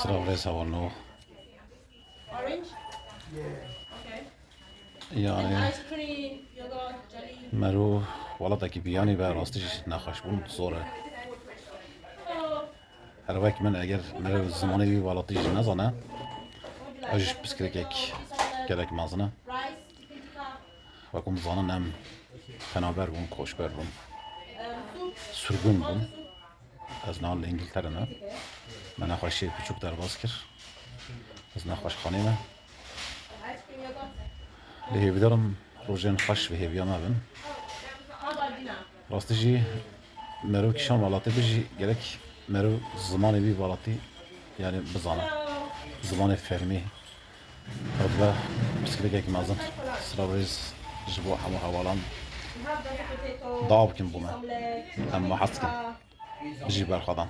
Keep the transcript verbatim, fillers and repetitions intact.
Sira rêz hevalno. Yani mero welatekî biyanî be rastî jî nexweşbûn zor e. Her wek min eger mero zimanê wî welatî jî nezane, ew jî pirsgirêkek gelek mezin e. Wek hûn dizanin em penaber bûn, koçber bûn, sirgûn bûn. Ez niha li Îngiltere me. Me nexweşiyê piçûk derbas kir. Ez nexweşxanê me. Lê hêvîdarim rojên xweş bi hêviya me bin. Rastî jî mero kîşan welatê be jî gerek mero zimanê wî welatî yani bizane. Zimanê fermî. Ev dibe pirsgirêkek mezin. Sira rêz ji bo hemû hevalan. Dua bikin bo me. Em me hez dikin. Bijî berxwedan.